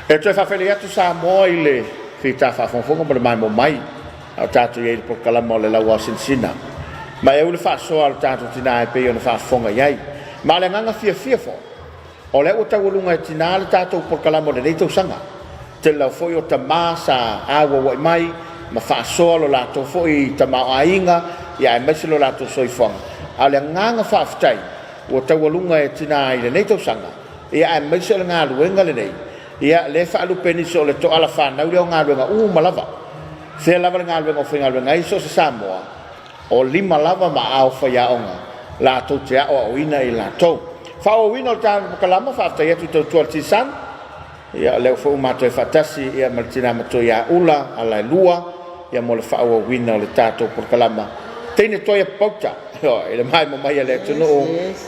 E toe faafeiloai atu Samoa i le fita faafogafoga ma le maimoa mai a o tatou i ai i le polokalama o le Lauaosinasina. Ma e ou le faasoa a lo tatou tina e pei ona faafofoga i ai. Ma o le agaga fiafia foi, o lea ua taualuga e tina le tatou polokalama o lenei tausaga. Tele lava foi o tama sa auauai mai ma faasoa lo latou foi tamaoaiga ia aemaise lo latou soifuaga. A o le agaga faafetai ua taualuga e tina i lenei tausaga, ia aemaise o le galuega lenei, ia lea e faalupe e nisi o le toala fanau lea o galuega uma lava. Fea lava le galuega o faigaluega ai so o se Samoa, o lima lava ma aao faiaoga latou te aoaoina i latou. Faaauauina o le tatou polokalama, faafetai atu i tautua a le Tisan, ia o lea foi ua matou faatasi ia ma le tina matua ia Ula Alaelua ia mo le faaauauina o le tatou polokalama. Teine Toia Pauta, i le maimoa mai a le atunuu,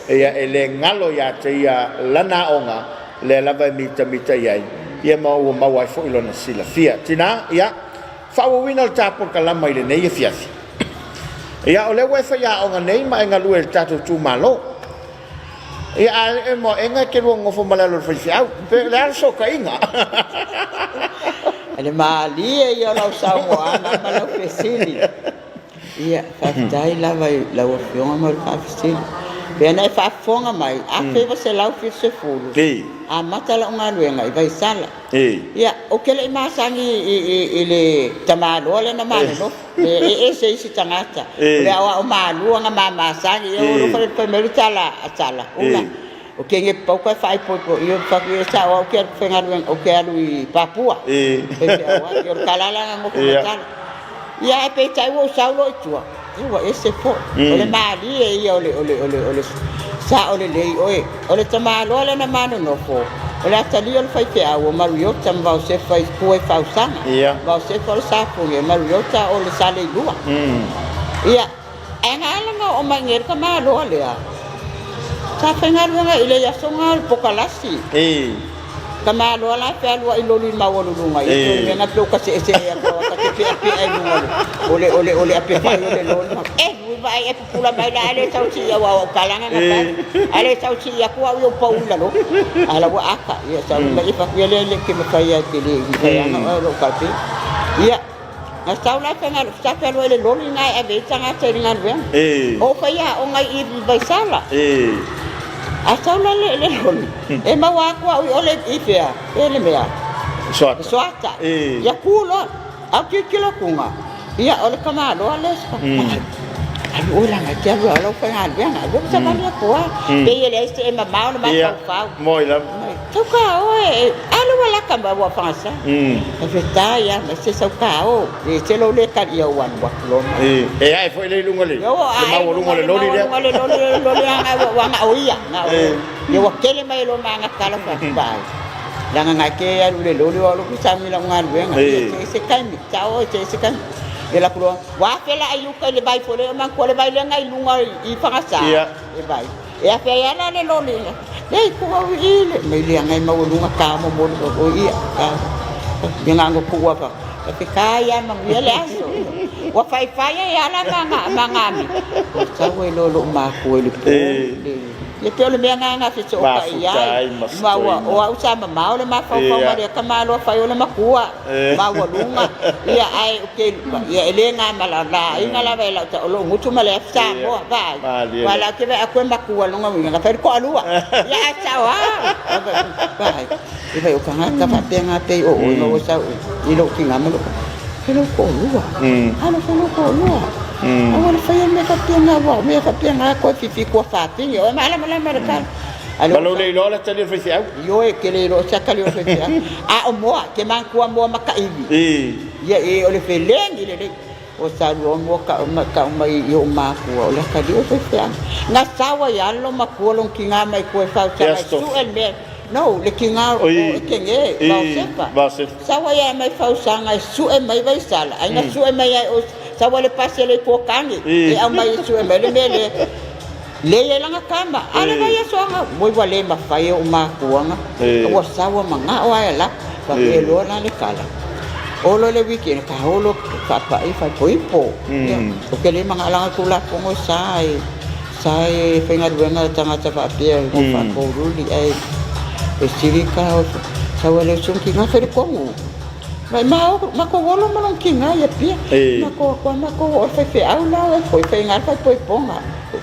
ia e le galo ia te ia lana aoga, lea lava e mitamita i ai, ia ma ua maua ai foi lona silafia. Tina, ia, faaauauina o le ta polokalama i lenei afiafi. Ia, o lea ua e faiaoga nei ma e galue i le tatou itumalo. Ia, a e moaega e te lua nonofo ma le alo o le faifeau. Pe o le a le sootaiga? Le malie ia o lau saunoaga ma lau fesili. Ia, faafetai lava i lau Afioga mo le faafesili. Pei ona e faafofoga mai, 1970, amata lau galuega i Vaisala. Ia, ou te le i masani i le tamaloa lea na ma nonofo, e ese isi tagata. O le aoao malua na ma masani. Ia, ua alofa fai mai le tala a Sala, Ula, o kege pauka e faaipoipo ia fai atu, e sao au te alu faigaluega, ou te alu i Papua. Faifeau ai. Ia o le tala la na nofo ma Sala. Ia ae peitai ua ou sau loa i tua, ia ua ese foi. O le malie ia o le sao lelei oe. O le tamaloa lea na ma nonofo, o le atalii o le faifeau o Maruiota ma Vaosefa i tua i Fausaga. Vaosefa o le Safune, o Maruiota o le Saleilua. Ia, ae na ala ona oo mai nei le tamaloa lea, sa faigaluega i le aso lena o le pokalasi. Tamaloa la e fealuai loli maualuluga ia pei o le mea lena pei ua ta seesee atu ta te peapea i luga o le apefai o le loli. E ui vaai e pupula mai la ae le tau sii aua o au tala na na fai. Ae le tau sii atu au ia ua pau i lalo. A la ua ata ia sau mai e fatu ia le ke mafai a te le mafai ana o lou kalpe. Ia na sau la faigaluega sa fealuai i le loli na e ave ai tagata i le galuega. O faiaoga i Vaisala. A sau la le loli, e maua atu au i o le i fea, e le mea. Soata. Soata. Ia tu loa. Au tilotilo atuga, ia o le tamaloa lea. Alu oe laga e te alu au faigaluega. Alu oe savali atu lava. Pei e leai se e mamao le mafaufau. Moi lava. Sau ka oe, alu ua lata mai ua Fagasa. Faafetai lava, mai se sau ka o. E se lou le tali ia ua alu atu loa ma. E ae foi lea i luga le maualuga o le loli lea. Maualuga o le loli, le loli lava ua na o ia. Ia ua tele mai loa ma ana tala faafetai. Leaga na te alu i le loli o alu sauni i lau galuega. Ia se taimi, sao oe se ese taimi. Ia alu atu loa, ua afe la i uka i le vai foi lea, manatua le vai lea na i luga i Fagasa. Le vai. E afe ai lava la le loli. Leai, tuu au i i le mai leaga e maualuga ta momoli o ia. Ia na ona tuu lava. Faafetai lava manuia le aso. Ua faifai ai lava la ma na ami. Ua sau ai loa lou matua i le po. Ia pei o le mea lena na fesootai ai. Ma ua o au sa mamao le mafaufau ma le tamaloa fai o le matua maualuga. Ia ae ou te ia e le na ma laina lava e lau o lou gutu ma le afi Samoa vaai. Aua la ou te vaai atu e matua lona uiga na fai le toalua. Ia ae sao lava. Vaai. E vai o tagata faapena pei o oe ma ua sau i lou tina ma lou fai lou toalua. Alo fai lou toalua. Aua le faia mea faapena aua o mea faapena toe fifi tua fafine oe malamalama le tala. Ma lou le iloa le tali o le faifeau. Ioe, ke le iloa se tali o le faifeau. A o moa, ke manatua moa makaivi. Ia e o le feleni lelei. O sa lua moa tau mai i ou matua o le atalii o le faifeau. Na sau ai lava lou matua lona tina mai tua e fausaga e sue le mea. No, le tina o Etenge, Vaosefa. Sau ai lava mai fausaga e sue mai Vaisala, ai na sue mai ai o sau ai le pasi a le Itu o Tane, e aumai e sue mai le mea lea. Lea ai lana tama, a le vaiaso anga, moi ua le mafai e ou matua ua sau a manao lava e alu atu. Faapea loa la le tala, olo le weekend, ka olo faapai faaipoipo. Ia, ou te le manao leaga Tulafono e sa e sa e faigaluega le tagata faapea mo faapoululi ae e sili ka Sau ai le uso kiga fai le kogu. Vai ma o makou olo ma lona kiga i Apia. Makou o koa makou o le faifeau la e foi fai ga le faipoipoga.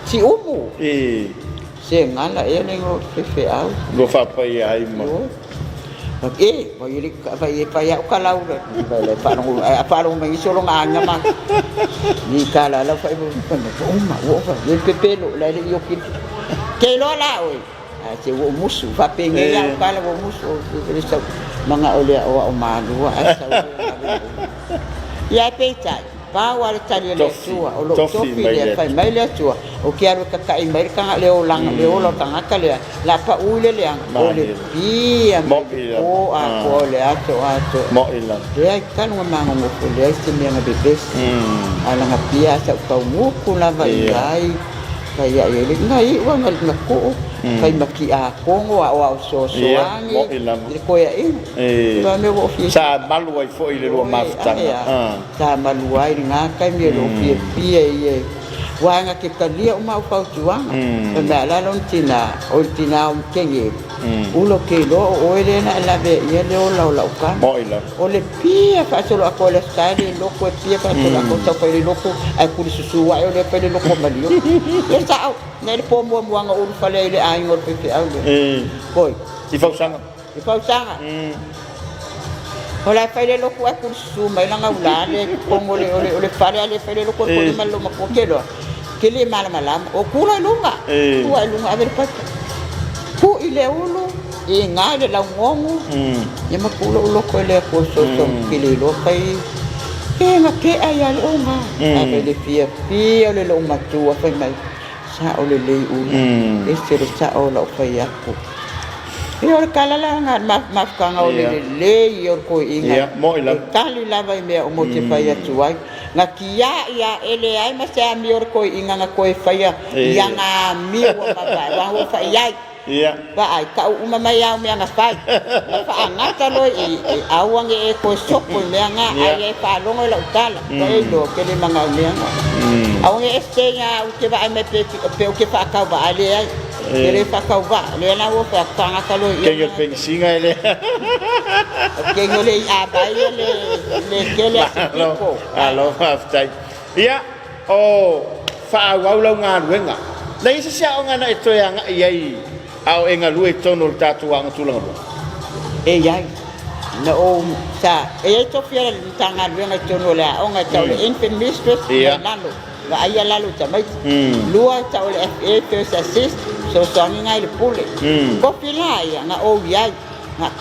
Siumu. Se gala ea le igoa o le faifeau. Ua faapaia ai ma. E, vai le vai e fai au kalau le vai le faalogo a faalogo mai nisi o lona aiga ma ni kala lau fai uma ua ova le pepelo la le ioki ke iloa la oe ae se ua ou musu faapenei au kala ua musu o le sau manao lea o ao malua ae sau ia peitai pau a le tali a le Atua o lou tofi lea fai mai le Atua ou te alu e kakaʻi mai le tagata le olaga le ola o le tagata lea la pau i le leaga o le pia mai le po atoa o le aso atoa leai talu na magogofo leai se mea na vevesi a lana pia a sa ou taunuku lava i ai fai ai ai le na iu a na tuu fai ma tiakono aoao fesoasoani i le koeaina Sa malu ai foi le lua mafutaga. Sa malu ai lena taimi e loo fiafia ia aua na te talia uma au fautuaga. Fai mai a le a lona tina, o le tina o Kegeli, ula ou te iloa o oe lea na e lavea i ai le ola o lau tama. O le pia faasolo atoa i le Aso Sa e le loto e pia faasolo atoa sau fai le loto ae tulisusu ae o lea fai le loto a Malio. Ia sao, nei le po muamua na ou ulufale ai i le aiga o le faifeau lea. Oi. I fausaga. I fausaga. O la e fai le lotu ae kulususu mai lana ula le totonu o le, o le, o le fale a le fai le lotu e koli ma le loomatua ke loa. Ke le malamalama. O tula i luga. Tua i luga ave le paipa. Tuu i le ulu, i ina i le laugogo. Ia ma tuu lou loto i le Atua fesoasoani ke le iloa fai. Ke na tea ia le oga. Ae le fiafia o le loomatua fai mai. Sao lelei ula. Ese le sao o lau fai atu. Ia o le tala la lena i le mafutaga o le lelei ia o le toeaina e tali lava i mea uma ou te fai atu ai. Na tiai lava e leai ma se amio o le toeaina na toe faia i ana amio ua mavae aua na ou fai ai. Vaai, tau uma mai au mea na fai. Na faagata loa i i, aua ne i e toe sopo i mea na, a ia e faalogo i lau tala, ua e iloa ou te le manao i mea na. Aua ne i e sega au te vaai mai pe, pe ou te faatauvaa, leai. Ke le faatauvaa, lea la ua fai atu, faagata loa i i. Kegi o le penisina e le. Kegi o le i'a vai e le, le kele a se piko. Malo, faafetai. Ia, o faaauau lau galuega. Na i ai se isi aoga na e toe agai ai a o e galue i totonu o le tatou aoga tulagalua? E i ai. Na ou, sa, e i ai tofi a le Matagaluega i totonu o le aoga e tau o le Infant Mistress ma lalo, vaaia lalo i tamaiti. Lua e tau o le FA, First Assist, fesoasoani na i le pule. Tofi la ia na ou i ai.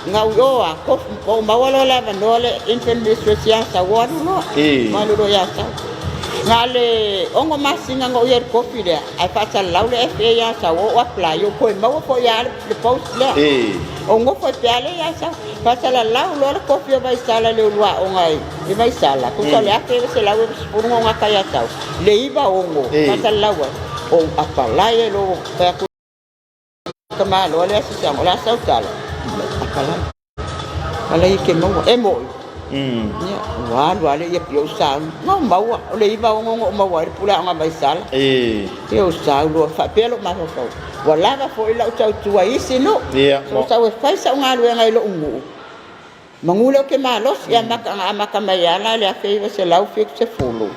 Na ou i o a kofu, ou maua loa le avanoa le Infant Mistress ia Asau, ua alu loa. Ua alu loa ia Asau. Na o le 6 masina na ou i ai i le kofi lea, ae faasalalau le FA ia Asau, ou apply, ou toe maua foi lava le post lea. Ou nofo ai pea lea ia Asau. Faasalalau loa le kofi o Vaisala i le ulu aoga i Vaisala, tusa o le 1990 na ou gata ia Asau, le 96 faasalalau ai, ou apply ai loa, fai atu Tamaloa le asiasiaga, o le a sau tala? Apalai. Apalai e ke maua. E mo'i. Ia, ua alu lava le ia pia ou sauni. Na ou maua, o le 96 na ou maua ai le pule aoga Vaisala. Ia ou sau loa, faapea lou mafaufau, ua lava foi lau tautua i isi nuu. Ou sau e fai sau galuega i lou nuu. Manu lea ou te malosi, mm. Amata, na amata mai lava la i le 1970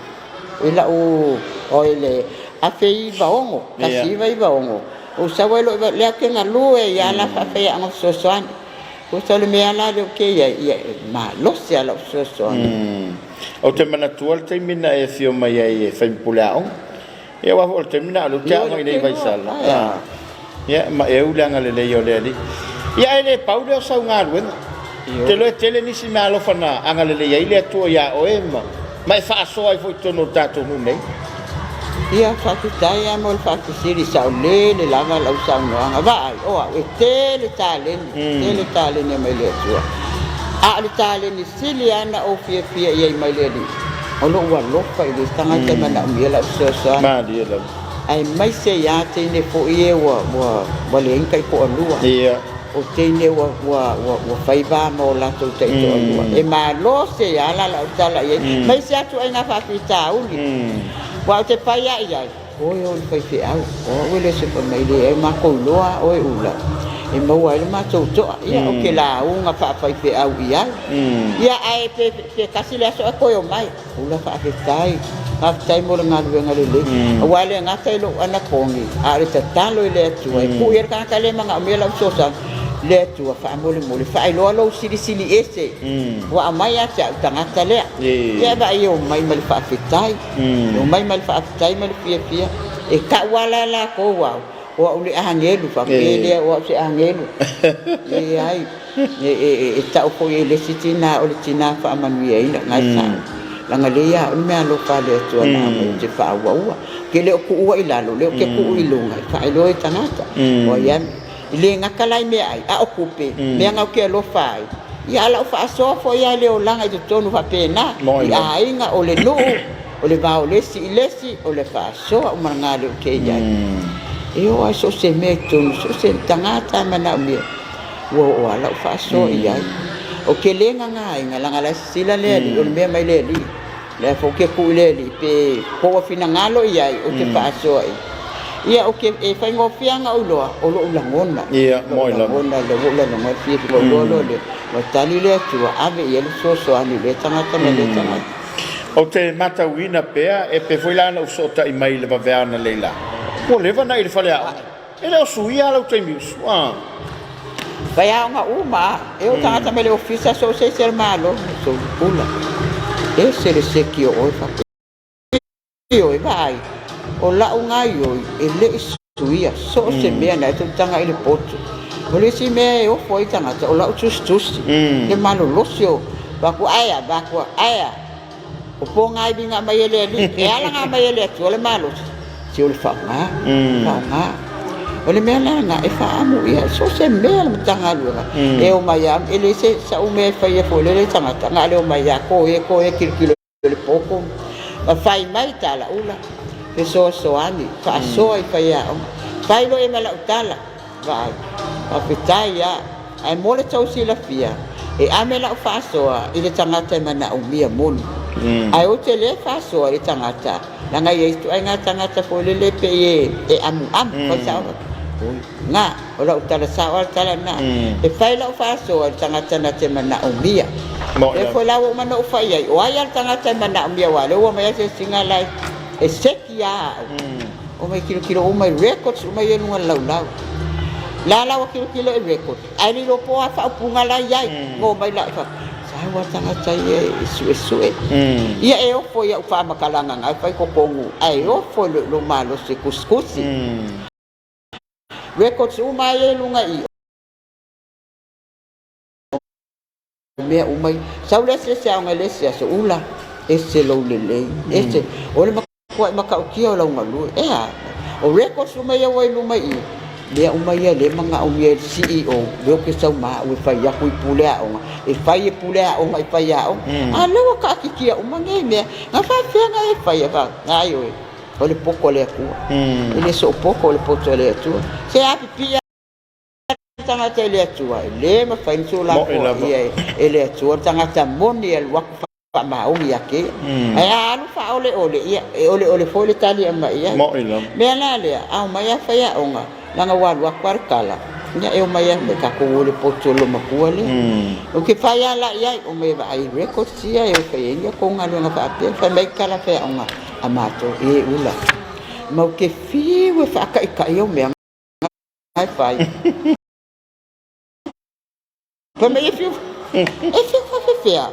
i lau, o i le 1996, 1996, ou sau ai loa, lea ou te galue ai lava la faafaiaoga fesoasoani. Tusa o le mea la lea ou te i ai, ia e malosi lava lau fesoasoani. Ou te manatua le taimi na e afio mai ai e fai ma pule aoga. Ia aua foi o le taimi lena o lea ou te aoga i inei i Vaisala. Ia ma eu le agalelei o le Alii. Ia ae le pau lea o sau galuega. Ou te iloa e tele nisi meaalofa na agalelei ai le Atua ia oe ma ma e faasoa ai foi i totonu o le tatou nuu nei. Ia, faafetai lava mo le faafesili, saolele lava lau saunoaga. Vaai, o au, e tele taleni, tele taleni e aumai le Atua. A o le taleni sili lava na ou fiafia i ai mai le Alii, o lou alofa i le tagata e manaomia lau fesoasoani. Malie lava. Aemaise ia teine foi e ua, ua, ua leai ni taitoalua. Ia. O teine ua, ua, ua, ua fai va ma o latou taitoalua. E malosi ai lava la lau tala i ai. Ma isi atu aiga faafitauli. Aua ou te fai lava i ai, Oe o le faifeau, o au e le se fai mai, leai, matou iloa oe ula. e maua ai le matou to'a. Ia, ou te lauga faafaifeau i ai. Ia, ae pe, pe tasi le aso ae toe omai. Ula faafetai, faafetai mo le galuega lelei. Aua e le gata i lou anapogi, a o le tatalo i le Atua e tuu i ai le tagata lea e manaomia lau fesoasoani, Le Atua, faamolemole, faailoa lou silisili ese ua aumai ia te au le tagata lea. Ia e vaai e omai ma le faafetai, e omai ma le faafetai ma le fiafia. E tau lava la e latou au, o au le agelu, faapea lea o au se agelu. Leai. E tau foi e le isi tina o le tina faamanuiaina, na e sao. Leaga lea ia au le meaalofa a le Atua na aumai ou te faauaua. Ou te le o tuua i lalo, lea ou te tuu i luga e faailoa i tagata. O ai a, e le gata la i meaai, a o tupe, mea na ou te alofa ai, ia a o lau faasoa foi lava i le olaga i totonu faapena, i aiga, o le nuu, o le va o le isi i le isi, o le faasoa uma lena lea ou te i ai. E oo lava i so o se mea i totonu, so o se tagata lava e manaomia. Ua oo lava lau faasoa i ai. Ou te le gagaaina, leaga la e sisila le Alii, o le mea mai le Alii. O lea foi ou te tuu i le Alii, pe poua finagalo i ai, ou te faasoa i ai. Ia, ou te, e faigofie lava ona ou iloa, o lou lagona, lou lagona lea ua ou lalogona le fiafia, ona ou iloa loa lea, ua tali le Atua, ave i ai le fesoasoani i lea tagata ma lea tagata. Ou te matauina pea, e pei foi la ona ou fesootai mai i le vaveao analeila, ua leva ona e i le faleaoga. E le o suia lau taimi usu a. Faiaoga uma a, e o tagata mai le ofisa so o se isi a le Malo, solopula. Ese le seki o oe faapea. Ioe, vaai, o lau gaioi e le i suia so o se mea na e tou taga i le poto. O le isi mea e ofo ai tagata, o lau tusitusi, le malolosi o vaku aea, vaku aea. O pogaivi na aumai e le Alii, e ala na aumai e le Atua le malosi, se o le faaaoga, faaaoga. O le mea la lena, e faaamu ia so o se mea le Matagaluega, e omai lava, e leai se sau mea e faia foi lele i tagata, na o le omai lava, koe, koe, tilotilo i le poto, ma fai mai tala ula, fesoasoani, faasoa i faiaoga. Fai loa i ai ma lau tala, Vaai, faafetai lava. Ae mo le tou silafia, e ame lau faasoa i le tagata e manaomia moni. Ae ou te le faasoa i le tagata, leaga e i ai ituaiga tagata foi lele e pei e amuamu, fai sao atu. Oi, na, o lau tala sao lava le tala lena. E fai lau faasoa i le tagata na te manaomia. Lea foi la ua uma ona ou fai i ai, o ai lava le tagata e manaomia aua o lea ua omai lava se isi la e seki lava au. Omai tilotilo uma i records uma ia i luga o le laulau. La la ua tilotilo i records, ae le iloa po o a faaupuga la i ai. Ngo mai la fa, sau a tagata ia e suesue. Ia e ofo i au faamatalaga na e fai totonu, ae ofo i lou malosi e tusitusi. Records uma ia i luga i i. O mea uma ia. Sau le asiasi aoga i le isi aso, ula, ese lou lelei, ese. O le matuai matautia o lau galue. E a? O records uma ia ua i luma i i, mea uma ia lea e manaomia e le CEO, lea ou te sau ma au e fai atu i pule aoga, e fai e pule aoga i faiaoga. A lea ua taatitia uma nei mea. Na faapefea ona e faia? Gaoioi, o le poto a le Atua. E le soopoto o le poto a le Atua. Se a pipii tagata i le Atua, e le mafai ona tuulafoaia e le Atua le tagata moni e alu atu faamaoni ia te ia. Ae a alu faaoleole, ia, e oleole foi le tali e aumai i ai. Mea la lea, a omai lava faiaoga, leaga ua alu atu lava le tala, ia e omai lava, omai tatou o i le potu o le loomatua lea. Ou te fai lava la i ai, omai e vaai i records ia e o fai ai ni a outou galuega faapea. Fai mai tala faiaoga a matou, e ula, ma ou te fiu e faataitai au mea. E fai. Fai mai e fiu, e fiu faafefea.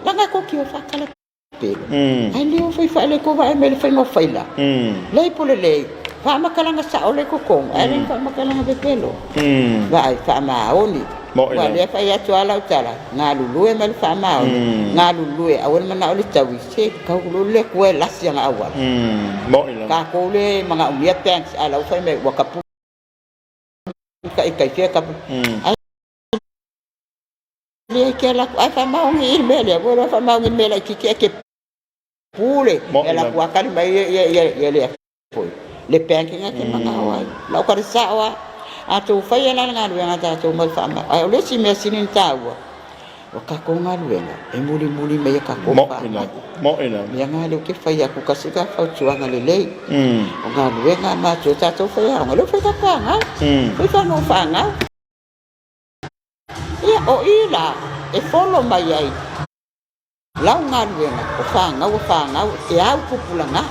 Leaga e koki o faatalapelo. Ae le o fai faale ko vaai mai le faiga o faila. Lei po lelei, faamatalaga sao lea i totonu, ae le ni faamatalaga pepelo. Vaai, faamaoni. Aua lea fai atu lava lau tala, galulue ma le faamaoni, galulue, aua le manao le taui, se tau loa le Atua e lasi ana auala. Tatou le manaomia banks, a o la ua fai mai ua tapu taitai fea tapu. Ae leai ke ala atu, ae faamaoni i le mea lea, ua iloa faamaoni i le mea laitiiti ae te pule. E alu atu lava tali mai ia le foi le bank na te manao ai. Lau tala sao lava, a outou faia la le galuega a tatou ma le faamaoni. Ae o le isi mea sili ona taua, O tatou galuega e mulimuli mai e tatou fanau. Mea na lea ou te fai atu tasi ka fautuaga lelei. O galuega a matou tatou faiaoga lea ua fai tatou fanau. Fai fanau fanau. O i la e folo mai ai lau galuega, o fanau a fanau e au tupulaga.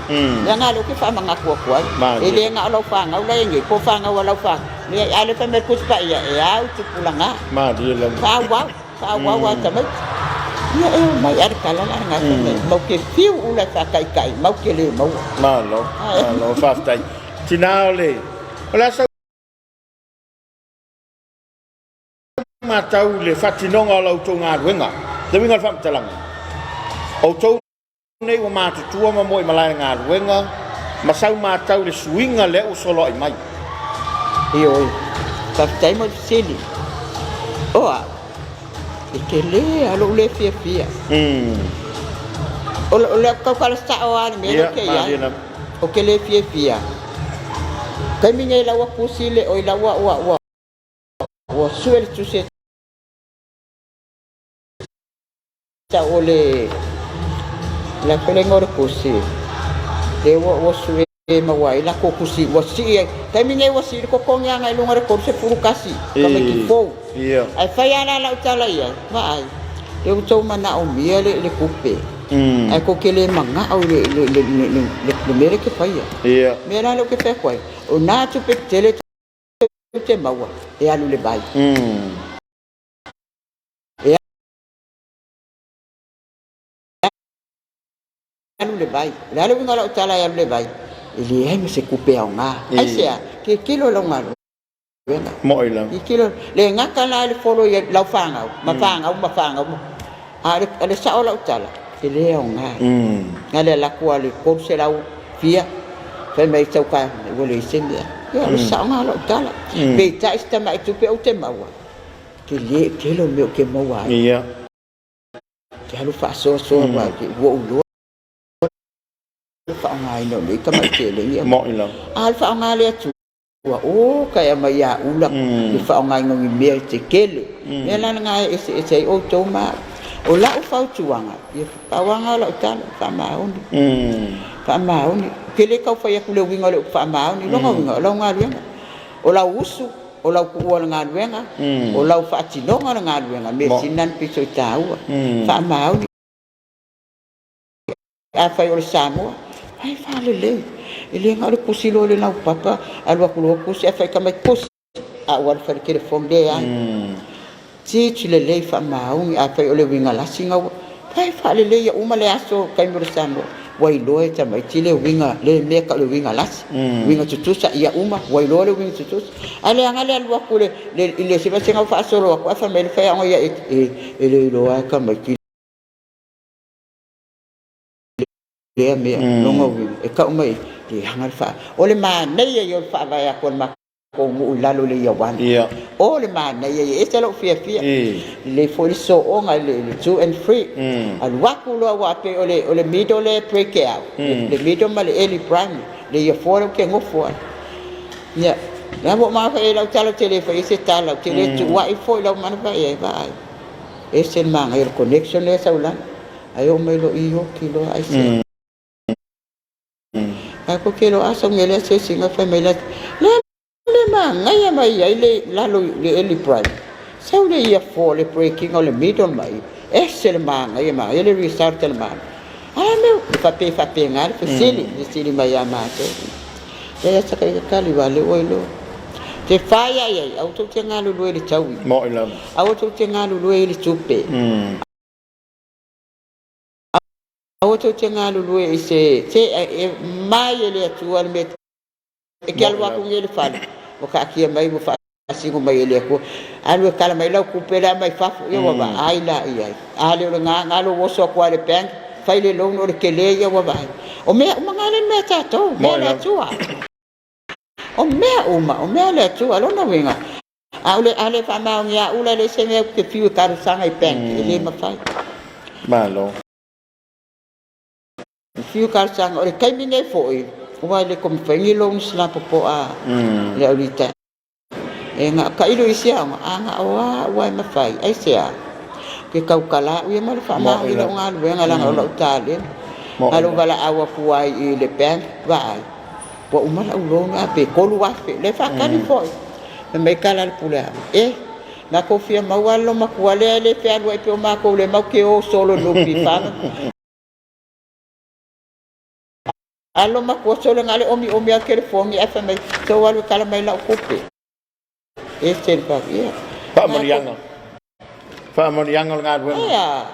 Leaga lea ou te faamanatu atu ai, e le na o lau fanau la e nei, po o fanau a lau fanau, leai, a o lea fai mai le Tusi Paia, e au tupulaga. Faaauau, faaauau a tamaiti. Ia e omai, a o le tala la lena fai mai, matou te fiu ula e faataitai, matou te le maua. Malo, malo, faafetai. Tina o le, o le a sau matau i le faatinoga o la outou galuega. Le uiga o le faamatalaga, outou nei ua matutua ma moe i malae galuega ma sau matau i le suiga lea ua soloai mai. Ioe, faafetai mo le fesili. O au, e tele lava lou le fiafia. O le tautala sao lava i le mea lea ou te i ai. Ou te le fiafia. Taimi nei la ua tusi le, oi la ua, ua, ua, ua sue le tusi e tau o le, le a foi le igoa o le tusi, lea ua, ua sue maua ai latou tusi, ua sii ai, taimi nei ua sii le totogi agai i luga i le 31, tamaiti fou. Ae fai lava la lau tala i ai, vaai, lea ua outou manaomia le, le tupe, ae tou te le manao i le, le, le, le, le, le mea lea e te faia. Mea la lea ou te fai atu ai, o na tupe tetele tou te maua, e alu i le vai. E alu i le vai. O le a le uiga o lau tala e alu i le vai? E leai ma se tupe aoga. Aisea? Tilotilo i lau galuega. Mo'i lava. Tilotilo, le gata la i le folo i lau fanau, ma fanau, ma fanau, a o le sao o lau tala, e le aoga. Na o le alu atu lava i le 300 fia, fai mai sau ka, ua leai se mea. Ia, o le sao lena o lau tala. Peitai si tamai tupe ou te maua, tele, tele o mea ou te maua ai. Ou te alu faasoasoa aua ua ou iloa le faaaogaina o nei tamai seleni. Mo'i lava. A o le faaaoga a le Atua, o ka e aumai ia ula le faaaogaina o ni mea e tetele. O mea la lena e eseese ai outou ma au. O lau fautuaga, ia pau lava lena o lau tala, faamaoni. Faamaoni. Ou te le tau fai atu le uiga o le upu faamaoni. Lona uiga, o lau galuega, o lau usu, o lau tuua o le galuega, o lau faatinoga o le galuega, mea sili lena na pito i taua. Faamaoni. Afai o le Samoa, fai faalelei. E le na o le tusi loa i le laupapa, alu atu loa tusi, ae fai mai tusi, a ua alu fai le telefoni, leai. Teach lelei faamaoni, afai o le uiga lasi na ua, fai faalelei ia uma le aso taimi o le Samoa, ua iloa e tamaiti le uiga, le mea tau le uiga lasi, uiga tutusa, ia uma, ua iloa le uiga tutusa. Ae leaga le alu atu i le isi vasega ua faasolo atu, ae fai mai le faiaoga ia e, e le iloa e tamaiti lea mea, lona uiga, e tau mai, leaga le faa... O le manaia ia o le faavae atu a le matou nuu i lalo i le Year One. O le manaia ia, e ese lou fiafia. Lelei foi le sooga i le 2 and 3. Alu atu loa aua pei o le, o le middle lea e break e au, le middle ma le early primary, le Year 4 lea ou te nofo ai. Ia, lea ua uma fai ai lau tala, ou te le faia se tala, ou te le tuuai foi lau mana fai ai, vaai. Ese le manaia o le connection lea e sau i lalo. Ae oo mai loa i ioki loa aisea. Ae ko ke loa asa mea lea se isi fai mai la le le manaia mai ai le lalo i le early primary. Sau le year 4 le breaking o le middle mai. Ese le manaia manaia le result le manaia. A meu faapea faapena le fesili, fesili mai ia matou. E asa kai tali wa le ua iloa. Te whai ai ai, aua tou te galulue i le taui. Mo'i lava. Aua tou te galulue i le tupe. Aua tou te galulue i se, se e mai e le Atua le mea e te alu atu nei i le fale, ua taatia mai ua faasino mai e le Atua. Alu e tala mai lau tupe lea mai fafo, ia ua vaai la i ai. A le o le gagalo ua oso atu lava i le bank, fai le loan o le tele ia ua vaai. O mea uma na le mea a tatou, mea a le Atua. O mea uma, o mea a le Atua. Lona uiga, a o le a le faamaonia au la e leai se mea ou te fiu e talosaga i bank, e le mafai. Malo. Fiu e talosaga, o le taimi nei foi, aua e le toe mafai ni loans lapopoa a le aulitai. E na tailo i isi aoga, a na o au lava e mafai, aisea? Ou te tautala au ia ma le faamaoni i lau galuega leaga o lau taleni. A o lou valaau atu ai i le bank, vaai, ua uma lau loan a pe 3,000, lea e faatali foi. Fai mai tala a le pule aoga, e, Matou fia maua lava le loomatua lea e le fealuai pei o matou lea matou te o solo i le NPF. A o le loomatua sole na o le omiomi lava o le telefoni ae fai mai se i ou alu e tala mai lau tupe. Ese le paia. Faamanuiaga. Faamanuiaga o le galuega. Ea,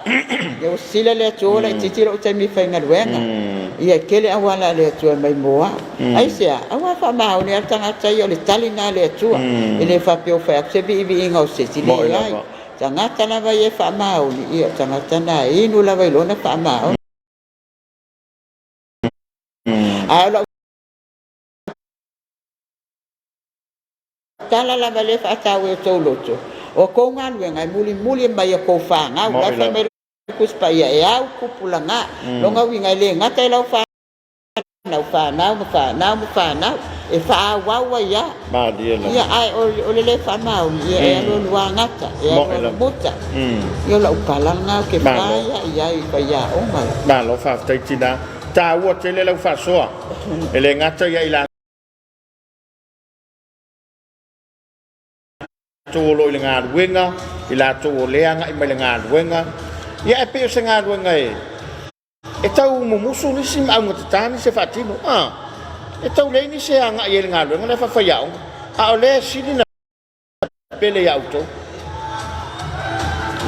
ia ua sisila le Atua ua laitiiti lou taimi e faigaluega. Ia e tele auala a le Atua e mai mo au. Aisea? Aua e faamaoni lava le tagata ia, o le tali lena a le Atua. E le faapea ua fai atu se viiviiga o se isi, leai. Tagata lava ia e faamaoni, ia o le tagata lena e inu lava i lona faamaoni. Ae o lau tala lava lea e faataua i outou loto, o a tou galuega e mulimuli mai i a tou fanau. La e fai mai le Tusi Paia, e au tupulaga. Lona uiga e le gata i lau fanau, fanau ma fanau ma fanau, e faaauau ai lava. Ia, ae o le le faamaoni, ia e alualu agata, e alualu muta. Ia o lau tala lena ou te fai ai i ai i faiaoga. Malo faafetai tina. Taua tele lau faasoa. E le gata ia i latou o lo o i le galuega, i latou o lea agai mai le galuega. Ia ae pei o se galuega e e tau mumusu nisi ma augatata nisi e faatino. A, e tau leai nisi e agai ai i le galuega lea faafaiaoga, a o lea e sili ona pele ia outou.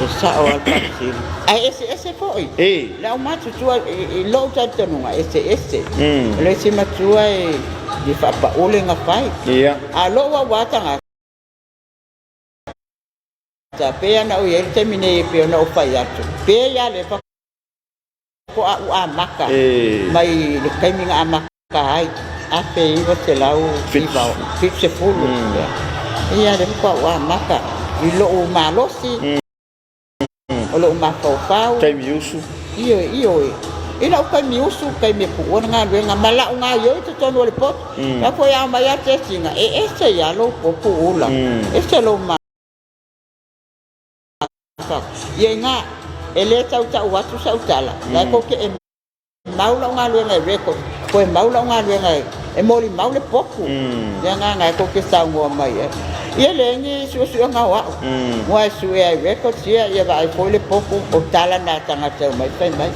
E sao lava le faafesili. Ae eseese foi. E. Le aumatutua, i lou talitonuga, e eseese. O le isi matua e le faapaole na fai. Ia. A o lou auā tagata, pei ona ou i ai i le taimi nei e pei ona ou fai atu, pei lava lea faatoa ou amata mai le taimi na amata ai, 1970. Ia, lea faatoa ou amata i lou malosi, o lou mafaufau. Taimi usu. Ioe, ioe. I lou taimi usu, taimi e puua le galuega, ma lau gaoioi i totonu o le potu. La foi a omai lava tesiga, e ese ia lou potu ula, ese lou mafaufau. Ia ina, e le tautau atu sau tala, la e tou te e mau lau galuega e record, toe mau lau galuega e molimau le potu. Le agaga e tou te saunoa mai ai. Ia leai ni suesuega o au. Ua e sue ai records ia, ia vaai foi le potu, o tala na a tagata e omai fai mai.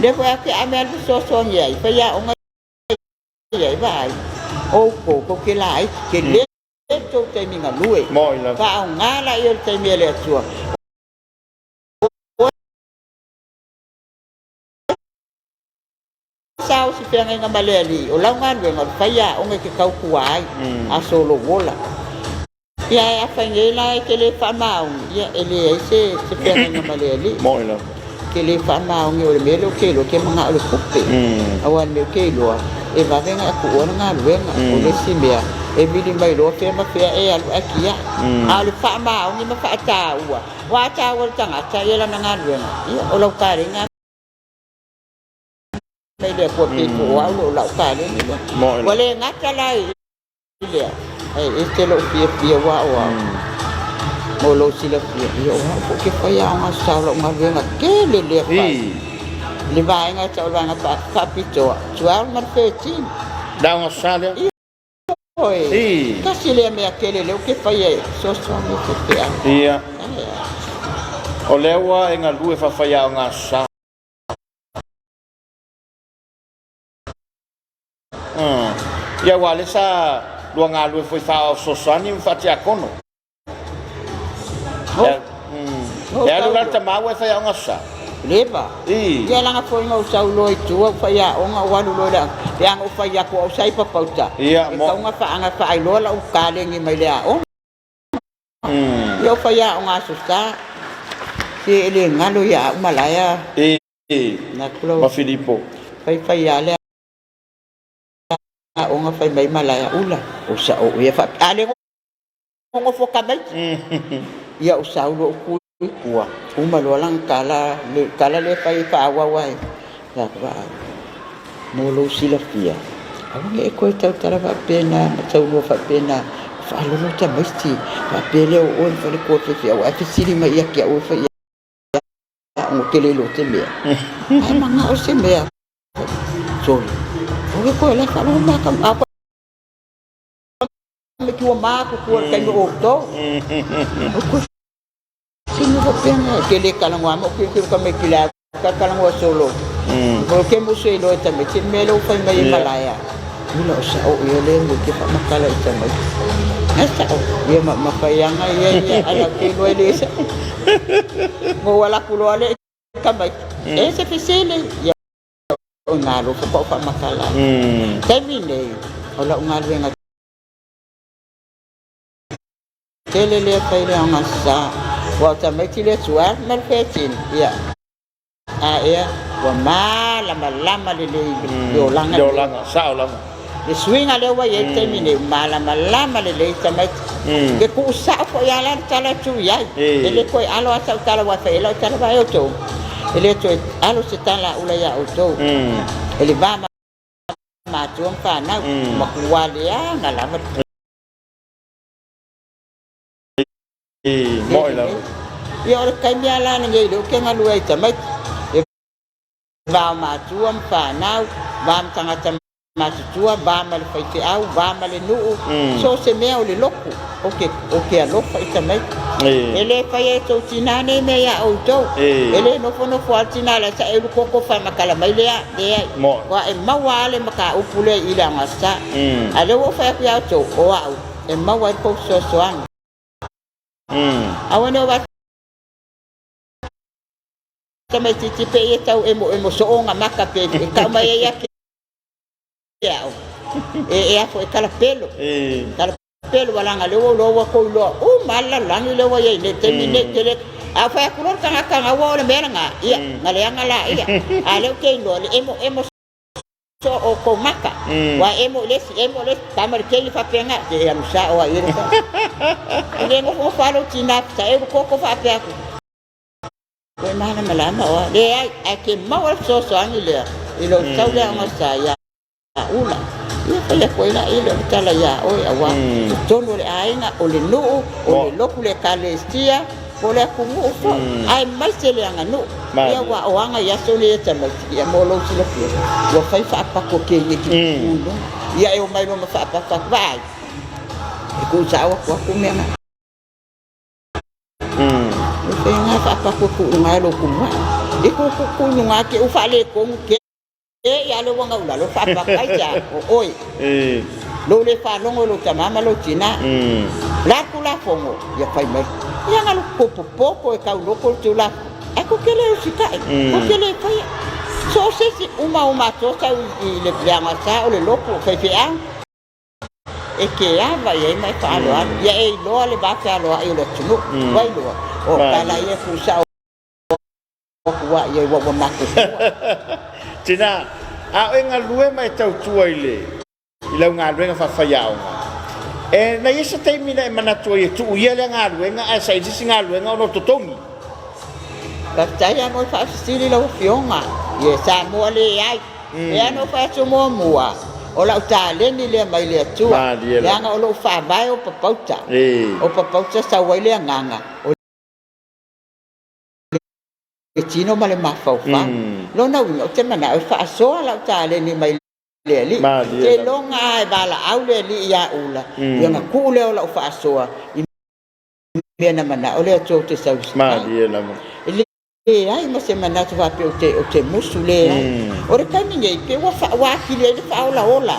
Lea foi a ke ame alu fesoasoani ai, faiaoga ia e vaai, outou tou te laiti, tele le tou taimi galue. Faaaoga laia o le taimi a le Atua. Sa o se feagaiga ma le Alii, o lau galuega o le faiaoga e te tautua ai, aso o lou ola. Ia, ae afai nei la e te le faamaoni, ia e leai se se feagaiga ma le Alii. Moni lava. E te le faamaoni, o le mea lea ou te iloa, e te manao i le tupe. Aua o le mea ou te iloa, e vave ona e tuua le galuega. O le isi mea, e vili mai loa fea ma fea e alu ae tiai. A o le faamaoni ma faataua, aua a taua e le tagata ia lana galuega, ia o lau kalena mai le Atua pe po o au lo lau kaleni lea. Ua le gata la i lea, ae ese lou fiafia ua o au. Mo lou silafia, ia o au foi ke fai aoga sao lau galuega tele lea fai. Le vaega e tau o le vaega faapitoa, 12 ma le 13. Le aoga sa lea? Ioe, tasi lea mea tele lea ou te faia e fesoasoani i faifeau. Ia. O lea ua e galue faafaiaoga sa. Ia aua o lea sa lua galue foi faaoao fesoasoani ma faatiakono. E alu la le tama ua e faiaoga sa. Leva. Ia laga foi na ou sau loa i tua ou faiaoga ou alu loa i le aoga. Leaga ou fai atu au sa i Papauta. Ia, E tatau ona faailoa lau kalegi mai le aoga. Ia ou faiaoga aso sa. Se e le galo ia au malaea. Ma Filipo. Faifai lava le aoga fai mai malaea ula. O sa'o ia faapea. A le nonofo tamaiti. Ia ou sau loa ou tu i tua. Uma loa lana tala, le tala lea e fai e faaauau ai. Fai atu, vaai, mo lou silafia, aua ne i e toe tautala faapena ma taulua faapena, ua faalolo tamaiti, faapea lea o oe le faletua faifeau ae fesili mai ia te au e fai Aoga ou te le iloa se mea. Ae manao se mea. Sole. Aua koe la e faalogo mai ka a koe me tua ma ku tua le taimi o outou. O koe. mea faapena, e te le talanoa ma ou tilotilo tamaiti i le a talanoa solo. Mo ke musu e iloa e tamaiti le mea lea ua fai mai e malae a. Ula o sa'o ia lea mea ke faamatala i tamaiti. Na sa'o ia ma ma faiaga ia ia ala ke iloa e le sa'o. Mo ala ku loa le tamaiti. E se fesili ia o ngā alofa pa o faamatala. Taimi nei o lau galuega tele lea fai le aogasa ua o tamaiti le 12 ma le 13 ia a ea ua malamalama lelei le olaga le olaga sao lava le suiga lea ua i ai le taimi nei ua malamalama lelei tamaiti ke tuu sao foi a la le tala e tuu i ai e le toe alo a sau tala ua fai ai lau tala vaai outou e le toe alo se tala a ula iā outou e le va matua ma fanau matua leaga lava Moe lava. Ia o le taimi lava la lenei lea ou te galue ai tamaiti. E va o matua ma fanau, va ma tagata matutua, va ma le faifeau, va ma le nuu, so o se mea o le lotu, ou te, ou te alofa i tamaiti. E le faia e tou tinā nei mea iā outou. E le nofonofo lava le tinā la sa e ulu koko faamatala mai lea, leai. Ua e maua lava le mataupu lea i le aogasa. A o lea ua ou fai atu iā outou, o au, e maua ai le tou fesoasoani. Aua ne i tamaitiiti pe ia tau emoemo soo ona maka pe e tau mai ai ia te au. E a foi e talapelo. Talapelo ua leaga lea ua ou iloa ua tou iloa uma lava le lalolagi lea ua i ai nei i le taimi lenei. Tele a fai atu loa le tagata gaua o le mea lena, ia na leaga laia. A o lea ou te iloa le emoemo soo o tou maka. Ua emo i le isi, emo i le isi, tama le teine faapena, te e alu sao ai i le fale. E le nofonofo lava lou tina, sa e ulu koko faapea atu. Ua e malamalama oa. Leai, ae ke maua le fesoasoani lea i lou sau lea aogasa ia Ula. Ia fai atu ai la i le tala iā oe auā totonu o le aiga, o le nuu, o le lotu, le ekalesia, po o le atunuu foi, aemaise le aganuu. Ia ua o aga i aso nei e tamaiti, ia mo lou silafia, ua fai faapako e kēia ki i luga. Ia e omai loa ma faapako atu, vaai, e tuusao atu atu mea na. E fai nga faapako e tuu i luga e lou tumuai. E tuu tuu i luga te u faaletonu te ia le ua gaulalo faapako ai te a o oe. Lou le faalogo i lou tama ma lou tina. O le a le Tulafono? Ia fai mai. Ia na tou popo e tau loko le Tulafono. Ae tou te le usitai, tou te le faia. So o se isi uma o matou sau i le aogasa o le lotu o faifeau e te ava i ai ma e faaaloalo. Ia e iloa le va fealoai o le atunuu. Ua iloa? O tala ia e tuusao atu a i ai ua matutua. Tina, a o e galue ma e tautua i le i lau galuega faafaiaoga. E na i ai se taimi na e manatu ai e tuu ia lea galuega ae saili se isi galuega ona o totogi. Faafetai lava mo le faafesili lau Afioga. Ia Samoa leai. E ano fai atu muamua, o lau taleni lea mai le Atua, leaga o lou faavae o Papauta. O Papauta sau ai le agaga o le tino ma le mafaufau. Lona uiga, ou te manao e faasoa lau taleni mai le Alii. Seiloga lava e valaau le Alii ia Ula, ia ona tuu lea o lau faasoa i mea na manao le Atua ou te sau ai. E leai ma se manatu faapea ou te musu, leai. O le taimi nei, pei ua atili ai le faaolaola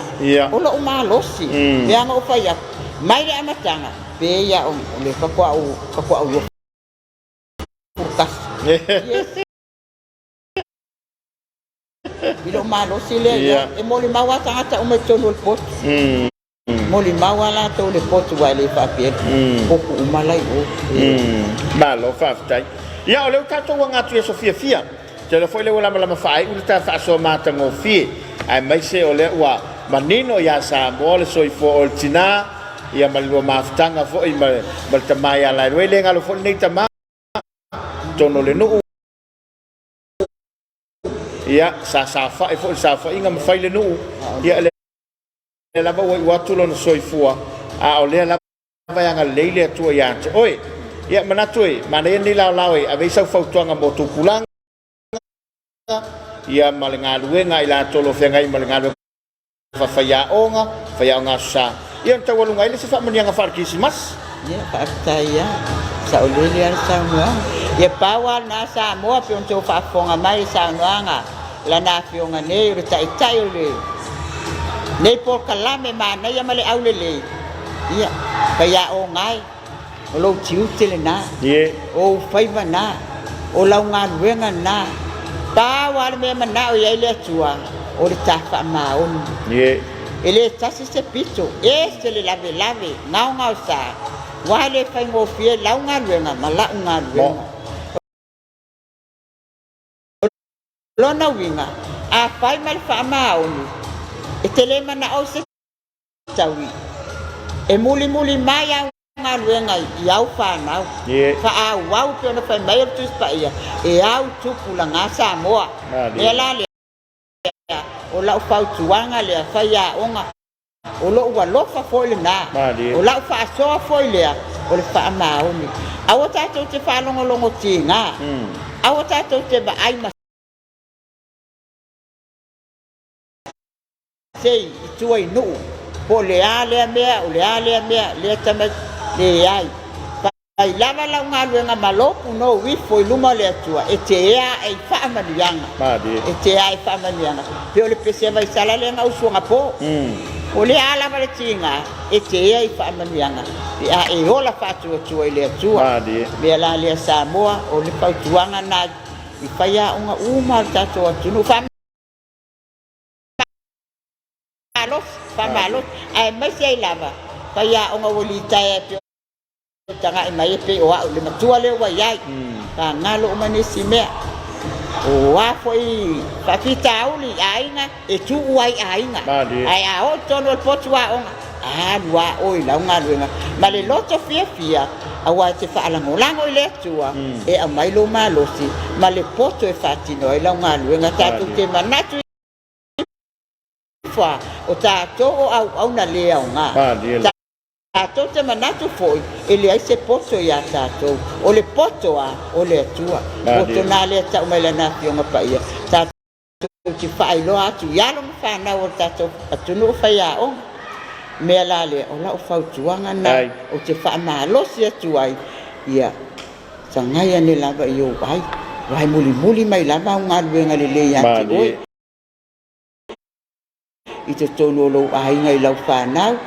o lou malosi, leaga ou fai atu, mai le amataga, pei lava o le faatoa ou 21. Yes. I lou malosi lea i ai. E molimau lava tagata uma i totonu o le potu. Molimau lava latou i le potu aua e le faapea potu uma la i o. Malo faafetai. Ia o lea ua tatou aga atu i aso fiafia. Tele foi lea ua lamalama faaiu le ta faasoa matagofie, aemaise o lea ua manino ia Samoa le soifua o le tina, ia ma le lua mafutaga foi ma le tama ia Laeloe. E le galo foi lenei tama i totonu o le nuu. Ia, sa saofai foi i le saofaiga ma fai le nuu. Ia, o lea lava ua iu atu lona soifua, a o lea lava e agalelei le Atua ia te oe. Ia, manatu e, manaia lenei laolao e ave ai sau fautuaga mo tupulaga, ia, ma le galuega a i latou o lo o feagai ma le galuega faafaiaoga, faiaoga aso sa. Ia, ona taualuga ai lea se faamanuiaga faale-Kerisimasi. Ia, faafetai lava. Saolele lava le saunoaga. Ia, pau lava lena Samoa pei ona outou faafofoga mai i le saunoaga a Lana Afioga nei, o le Taitai o lenei polokalame manaia ma le aulelei. Ia, faiaoga e, o lou tiute lena, o ou faiva na, o lau galuega lena. Pau lava le mea e manao i ai le Atua, o le ta faamaoni. E le tasi se pito, ese le lavelave, gaogaosa, aua e le faigofie lau galuega ma la'u galuega. O lona uiga, a fai ma le faamaoni, e te le manao i se taui, e mulimuli mai au galuega i au fanau. Faaauau pei ona fai mai o le Tusi Paia, e au tupulaga Samoa. Mea la lea, o lau fautuaga lea, faiaoga, o lou alofa foi lena, o lau faasoa foi lea, o le faamaoni. Aua tatou te faalogologo tiga, aua tatou te vaai masei i tua i nuu, po o le a lea mea, o le a lea mea, lea tamaiti, leai. Fai lava lau galuega ma lou punou ifo i luma o le Atua, e te ea ae i faamanuiaga. E te ea i faamanuiaga. Pei o le pese a Vaisala lea na usu anapo. O le a lava le tiga, e te ea i faamanuiaga pe a e ola faatuatua i le Atua. Mea la lea Samoa, o le fautuaga lena i faiaoga uma o le tatou atunuu. Faamalosi, faamalosi, aemaise ai lava faiaoga ua litaea e pei Tagai mai e pei o au le matua lea ua i ai. Fagalo uma nisi mea. O a foi faafitauli i aiga, e tuu ai i aiga. Ae a oo i totonu o le potu aoga, alu lava oe i lau galuega ma le loto fiafia, aua e te faalagolago i le Atua e aumai lou malosi ma le poto e faatino ai lau galuega. Tatou te manatu ifo o tatou o auauna le aoga. Tatou te manatu foi e leai se poto iā tatou. O le poto a, o le Atua. Poto na lea tau mai Lana Afioga Paia, tatou te faailoa atu i alo ma fanau o le tatou atunuu faiaoga. Mea la lea, o lau fautuaga na ou te faamalosi atu ai, ia sagai ane lava i ou ai, aua e mulimuli mai lava au galuega lelei ia te oe. I totonu o lou aiga i lau fanau,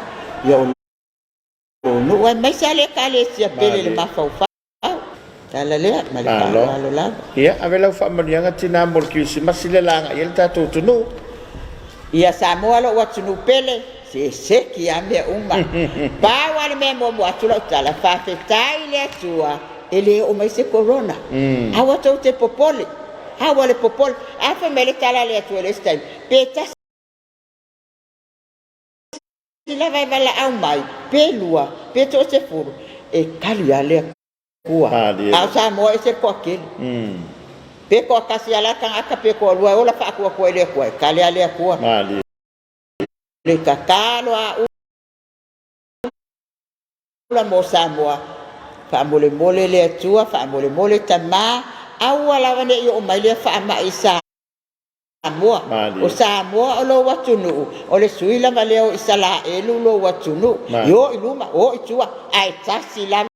ia o lou nuu, aemaise lava le Ekalesia pele i le mafaufau. Tala lea, ma le faaaloalo lava. Ia, ave lau faamanuiaga tinã mo le Kerisimasi lea la agai ai le tatou atunuu. Ia Samoa lou atunuu pele, se seki lava mea uma. Pau lava le mea e muamua atu lau tala, faafetai i le Atua e le oo mai se Corona. Aua tou te popole, aua le popole. A fai mai le tala a le Atua i le isi taimi, Pe tasi lava e valaau mai, pe lua, pe toasefulu, e kali lava le Atua. A o Samoa e ese le toatele. Pe toatasi lava la tagata pe toalua e ola faatuatua i le Atua, e kali lava le Atua. Le tatalo a Ula mo Samoa, faamolemole le Atua, faamolemole Tama, aua lava ne i oo mai lea faamai i Samoa. Samoa. O Samoa o lou atunuu, o le sui lava lea o Isalaelu lou atunuu. E o i luma, o i tua, ae tasi lava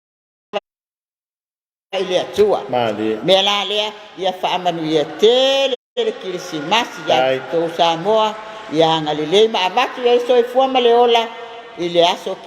i le Atua. Mea la lea, ia faamanuia tele le Kirisimasi ia outou Samoa, ia agalelei ma avatu i ai le soifua ma le ola i le aso Kirisimasi.